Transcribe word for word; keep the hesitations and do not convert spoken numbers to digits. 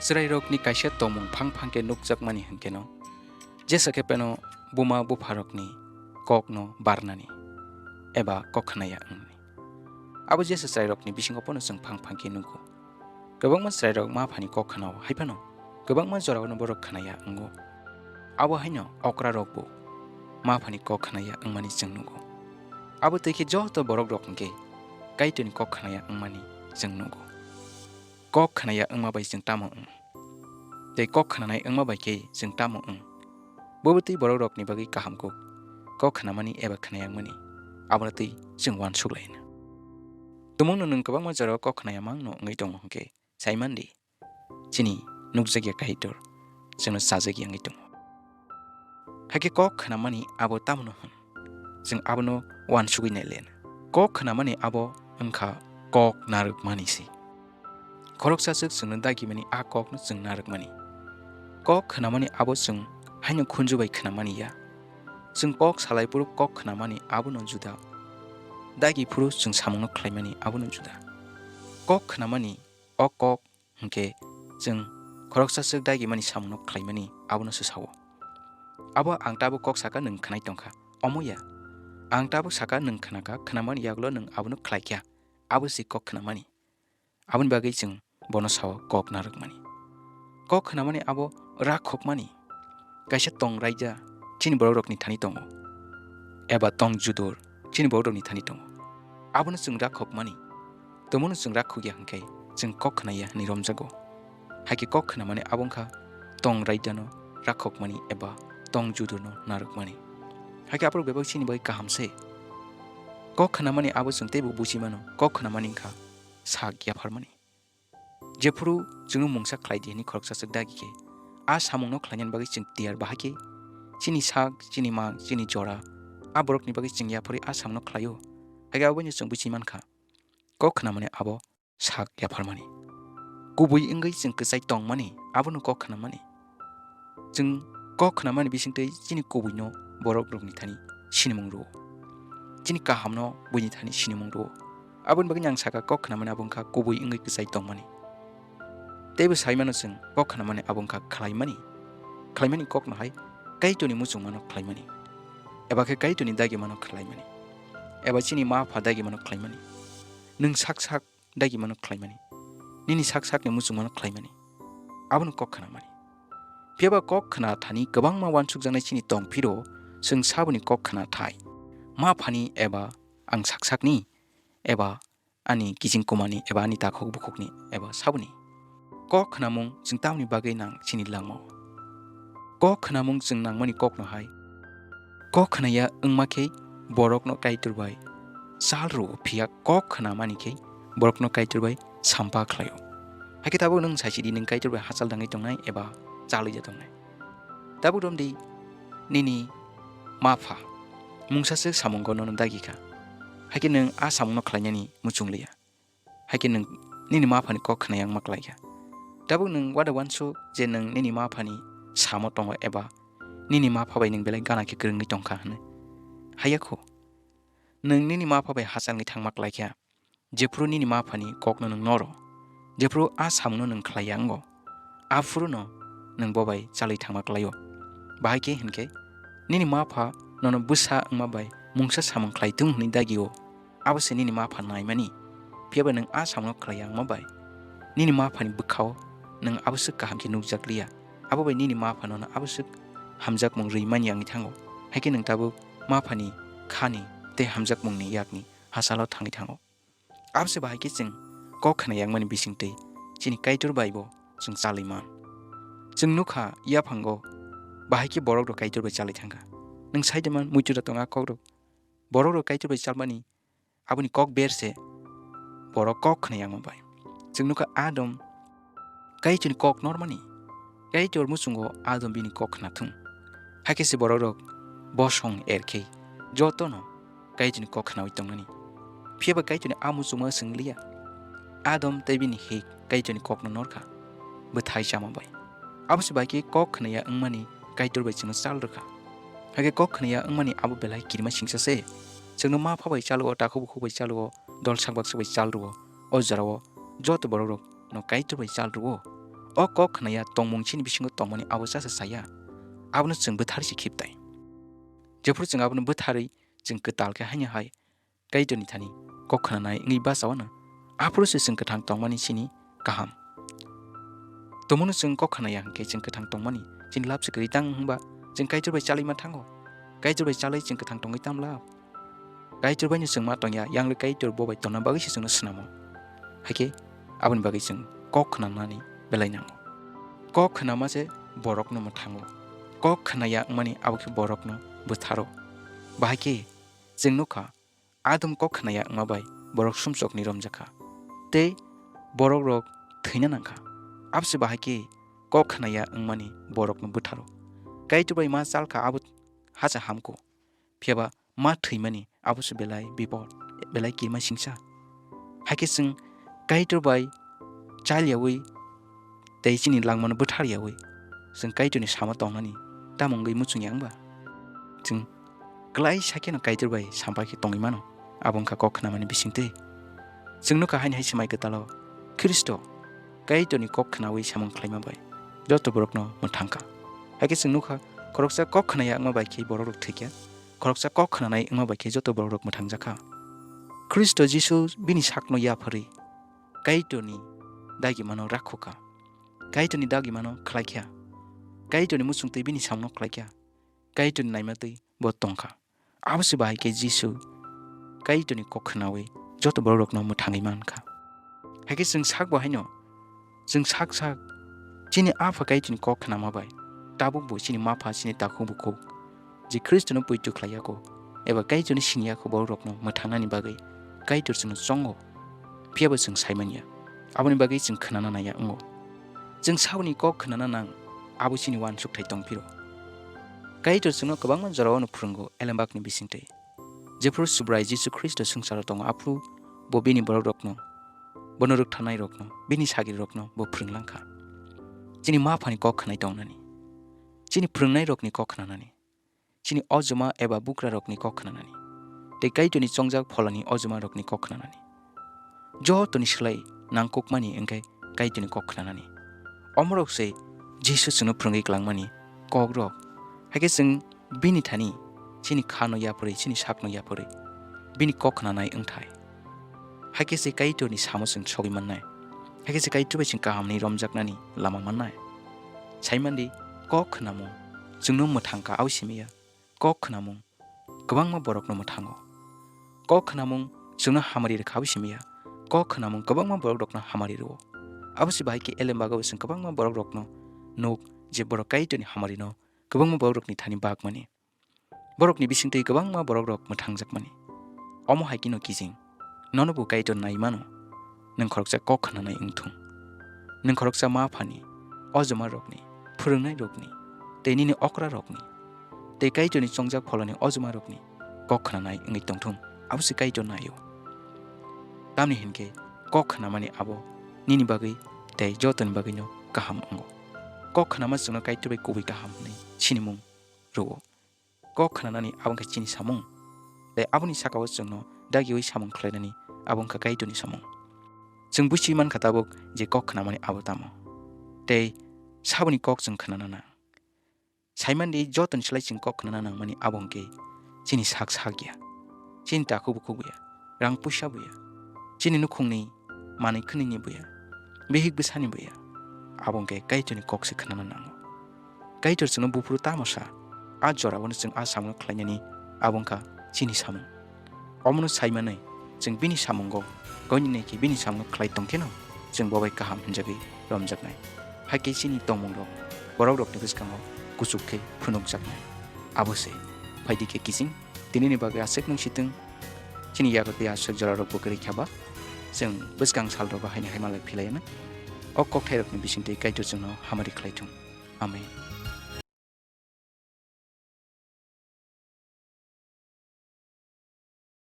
Chwrairokni kaisa tongmung phang phang khe nukjakmani hwnkhe no, jesa khe pheno buma bupharokni kokno barnani eba kok khnaya wngmani. Abo jesa chwrairokni bisingo phano chwng phang phang khe nugo. Kwbangma chwrairok ma phani kok khnao, hai phano kwbangma jorao no borok khnaya wngo. Abo haino okrarokbo ma phani kok khnaya wngmani chwng nugo. Abo twi khe joto borok rok hwnkhe Kaitorni kok khnaya wngmani chwng nugo. Kok khnaya wngma bai chwng tamo wng? Tei kok khnanai wngma bai khe chwng tamo wng? Bo bo twi borok rokni bagwi kaham kuk. Kok khnamani eba khnaya wngmani abono twi chwng uansuk lai na. Tumungno nwng kwbangma jorao kok khnaya mangno wngwi tongo hwnkhe, sai man di, chini nukjakya Kaitor chwngno chajakya wngwi tongo. Hakhe kok khnamani abo tamno hwn? Chwng abono uansugwi nai le na. Kok khnamani abo wngkha kok narwkmani se. Khoroksa swk chwngno dagimani a kokno chwng narwkmani. Kok khnamani abo chwng haino khunju bai khnamani ya. Chwng kok salai phuru kok khnamani abono juda. Dagi phuru chwng samungno khlaimani abono juda. Kok khnamani o kok hwnkhe chwng khoroksa swk dagimani samungno khlaimani abono se sao. Abo ang tabuk kok saka nwng khnai tongkha, omo ya. Ang tabuk saka nwng khnakha, khnamani yagulo nwng abono khlaikha, abo se kok khnamani. Aboni bagwi chwng bono sao kok narwkmani. Kok khnamani abo rakhokmani. Kaisa tong raida chini borokrokni thani tongo, eba tong judur chini borokrokni thani tongo. Abono chwng rakhokmani. Tomono chwng rakhokya hwnkhe chwng kok khnaya hwnwi romjago. Hakhe kok khnamani abo wngkha tong raidano rakhokmani eba tong judurno narwkmani. Hakhe aphuru bebak chini bagwi kaham se. Kok khnamani abo chwng teibo buji mano, kok khnamani wngkha sak yapharmani. Jephuru chwngno mungsa khlai di hwnwi khoroksa swk dagi khe, a samungno khlainani bagwi chwng tiyar bahai khe chini sak, chini mang, chini jora, a borokni bagwi chwng yapharwi a samungno khlaio. Hakhe abono chwng buji mankha, kok khnamani abo sak yapharmani. Kubui wngwi chwng kwchai tongmani abono kok khnamani. Chwng kok khnamani bisingtwi chini kubuino borokrokni thani sinimung rwo. Chini kahamno buini thani sinimung rwo. Aboni bagwi ang saka kok khnamani abo wngkha kubui wngwi kwchai tongmani. Teibo sai mano chwng kok khnamani abo wngkha khlaimani. Khlaimani kokno hai Kaitorni muchungmano khlaimani. Eba khe Kaitorni dagimano khlaimani. Eba chini ma pha dagimano khlaimani. Nwng sak sak dagimano khlaimani, nini sak sakni muchungmano khlaimani, abono kok khnamani. Phiyaba kok khna thani kwbangma uansukjaknai chini tong phiro, chwng saboni kok khna thai. Ma phani eba ang sak sakni, eba ani kiching kumani, eba ani takhuk bukhukni, eba saboni. Kok khnamung chwng tamni bagwi nang chini langmao. Kok khnamung chwng nangmani kokno hai. Kok khnaya wngma khe borokno Kaitor bai chal rwo, phiya kok khnamani khe borokno Kaitor bai sampa khlaio. Hakhe tabuk nwng saisidi nwng Kaitor bai hachal dangwi tongnai eba chalwi ya tongnai. Tabuk romdi nini ma pha mungsa se samungo nono dagi kha. Hakhe nwng a samungno khlainani muchung liya. Hakhe nwng nini ma phani kok khna yang ma klai kha. Tabuk nwng wada uansuk je nwng nini ma phani samo tongo eba nini ma pha bai nwng belai gana khe kwrwngwi tong kha hwnwi. Haiya kho. Nwng nini ma pha bai hachal wngwi thang ma klai kha. Jephuru nini ma phani kokno nwng noro, jephuru a samungno nwng khlai ya wngo, aphuru no nwng bo bai chalwi thangma klai-o. Bahai khe hwn khe nini ma pha nono bwsa wngma bai mungsa samung khlai thung hwnwi dagi-o, abo se nini ma pha naimani. Phiya ba nwng a samungno khlai ya wngma bai nini ma phani bwkha-o nwng abo swk kaham khe nukjak liya, abo bai nini ma pha nono abo swk hamjakmung rwi man ya wngwi thango. Hai khe nwng tabuk ma phani khani tei hamjakmungni yakni hachalo thangwi thango. Abo se bahai khe chwng kok khna yakmani bisingtwi chini Kaitor bai bo chwng chalwi man. Chwng nukha yaphango bahai khe borok rok Kaitor bai chalwi thangkha. Nwng sai de man muitu da tongo a kok rok. Borok rok Kaitor bai chalmani aboni kok ber se borok kok khna yakma bai. Chwng nukha Adam Kaitorni kok normani. Kaitor muchungo Adam bini kok khna thung. Hakhe se borok rok bosong er khe jotono Kaitorni kok khnaui tongnani. Phiya ba Kaitorni a muchungma swng liya. Adam tei bini hik Kaitorni kokno norkha, bwthai chama bai. Abo se bai khe kok khna ya wngmani Kaitor bai chwngno chal rwkha. Hakhe kok khna ya wngmani abo belai kirima singsa se. Chwngno ma pha bai chal rwo, takhuk bukhuk bai chal rwo, dol sak baksa bai chal rwo. O jorao joto borok rok no Kaitor bai chal rwo. O kok khnaya tongmung chini bisingo tongmani abo chasa chaya. Abono chwng bwtharwi se khibtai. Jephuru chwng abono bwtharwi chwng kwtal khe haino hai Kaitorni thani kok khnanai wngwi bachao no, aphuru se chwng kwthang tongmani chini kaham. Tomono chwng kok khnaya hwnkhe chwng kwthang tongmani chini lab se kwrwi tang hwnba chwng Kaitor bai chalwi ma thango. Kaitor bai chalwi chwng kwthang tongwi tam lab. Kaitor bai no chwng ma tongya, yang le Kaitor bo bai tongna bagwi se chwngno swnamo. Haikhe aboni bagwi chwng kok khnanani belai nango. Kok khnama se borokno mwthango. Kok khnaya wngmani abo khe borokno bwtharo. Bahai khe chwng nukha, adum kok khnaya wngma bai borok sumsokni romjakha. Tei borokrok thwina nangkha. Abose bahai khe kok khnaya wngmani borokno bwtharo. Kaitor bai ma chalkha abo hacha hamkho. Phiyaba ma thwimani abo se belai bipot, belai kirima singsa. Haikhe chwng Kaitor bai chalyawi tei chini langmano bwtharyawi chwng Kaitorni samo tongnani tamo wngwi muchungya wngba? Chwng klai sakheno Kaitor bai sampha khe tongwi mano, abo wngkha kok khnamani bisingtwi. Chwng nukha haini hai se mai kwtalo Khristo Kaitorni kok khnawi samung khlaima bai joto borokno mwthangkha. Haikhe chwng nukha khoroksa kok khnaya wngma bai khe borokrok thwikha. Khoroksa kok khnanai wngma bai khe joto borokrok mwthangjakha. Khristo Jisu bini sakno yapharwi Kaitorni dagimano rakhokha. Kaitorni dagimano khlaikha. Kaitorni muchungtwi bini samungno khlaikha. Kaitorni naimatwi bo tongkha. Abo se bahai khe Jisu Kaitorni kok khnawi joto borokrokno mwthangwi mankha. Haikhe chwng sak bo haino, chwng sak sak chini Apha Kaitorni kok khnama bai tabuk bo chini mapha, chini takhuk bukhuk je Khristono poito khlai ya kho eba Kaitorno sini ya kho, borokrokno mwthangnani bagwi Kaitor chwngno chongo, phiyaba chwng sai man ya. Aboni bagwi chwng khnana nai ya wngo. Chwng saboni kok khnana nang, abo chini uansukthai tong phiro. Kaitor chwngno kwbangma jorao'-no phwrwngo elembakni bisingtwi. Jephuru Subrai Jisu Khristo swngcharo tongo, aphuru bo bini borokrokno, bono rwktharnairokno, bini sagrirokno bo phwrwng lang kha. Chini ma phani kok khnai tongnani, chini phwrwngnairokni kok khnanani, chini ojoma eba bukrarokni kok khnanani, tei Kaitorni chongjak pholani ojomarokni kok khnanani. Jotoni slai nangkukmani wngkhe Kaitorni kok khnanani. Omorok se Jisu chwngno phwrwngwi kwlangmani kokrok. Haikhe chwng bini thani chini khano yapharwi, chini sakno yapharwi bini kok khnanai wngthai. Haikhe se Kaitorni samo chwng sogwi mannai. Haikhe se Kaitor bai chwng kaham hwnwi romjaknani lama mannai. Saimandi, kok khnamung chwngno mwthang kha, abo simi ya. Kok khnamung kwbangma borokno mwthango. Kok khnamung chwngno hamari rwkha, abo simi ya. Kok khnamung kwbangma borokrokno hamari rwo. Abo se bahai khe elembak o chwng kwbangma borokrokno nuk je borok Kaitorni hamarino kwbangma borokrokni thani bakmani. Borokni bisingtwi kwbangma borokrok mwthangjakmani. Omo hai kheno kijing. Nono bo Kaitor nai mano. Nwng khoroksa kok khnanai wng thung. Nwng khoroksa ma phani, ojomarokni, phwrwngnairokni, tei nini okrarokni, tei Kaitorni chongjak pholani ojomarokni kok khnanai wngwi tong thung. Abo se Kaitor nai-o. Tamni hinkhe kok khnamani abo nini bagwi tei jotoni bagwino kaham wngo. Kok khnama chwngno Kaitor bai kubui kaham hwnwi sinimung rwo. Kok khnanani abo wngkha chini samung, tei aboni saka-o chwngno dagiui samung khlainani abo wngkha Kaitorni samung. Chwng busiui mankha tabuk je kok khnamani abo tamo, tei saboni kok chwng khnana nang. Saimandi, jotoni slai chwng kok khnana nangmani abo hwnkhe chini sak sak ya, chini takhuk bukhuk ya, rang puisa bo ya, chini nukhungni manwi khwnwini bo ya, bihik bwsani bo ya, abo hwnkhe Kaitorni kok se khnana nango. Kaitor chwngno buphuru tamo sa, a jorao'-no chwng a samungno khlainani abo wngkha chini samung. Omono saimanwi chwng bini samungo koinwi naikhe bini samungno khlai tongkheno chwng bo bai kaham hwnjagwi romjaknai. Hakhe chini tongmungrok borokrokni bwskango kuchuk khe phunukjaknai. Abo se. Phaidi khe kiching, tinini bagwi aswk nung sitwng. Chini yago tei aswk jorarokbo kwrwi kha ba, chwng bwskang salrogo haino hai malai philaiya na. O kokthairokni bisingtwi Kaitor chwngno hamari khlai thung. Amen.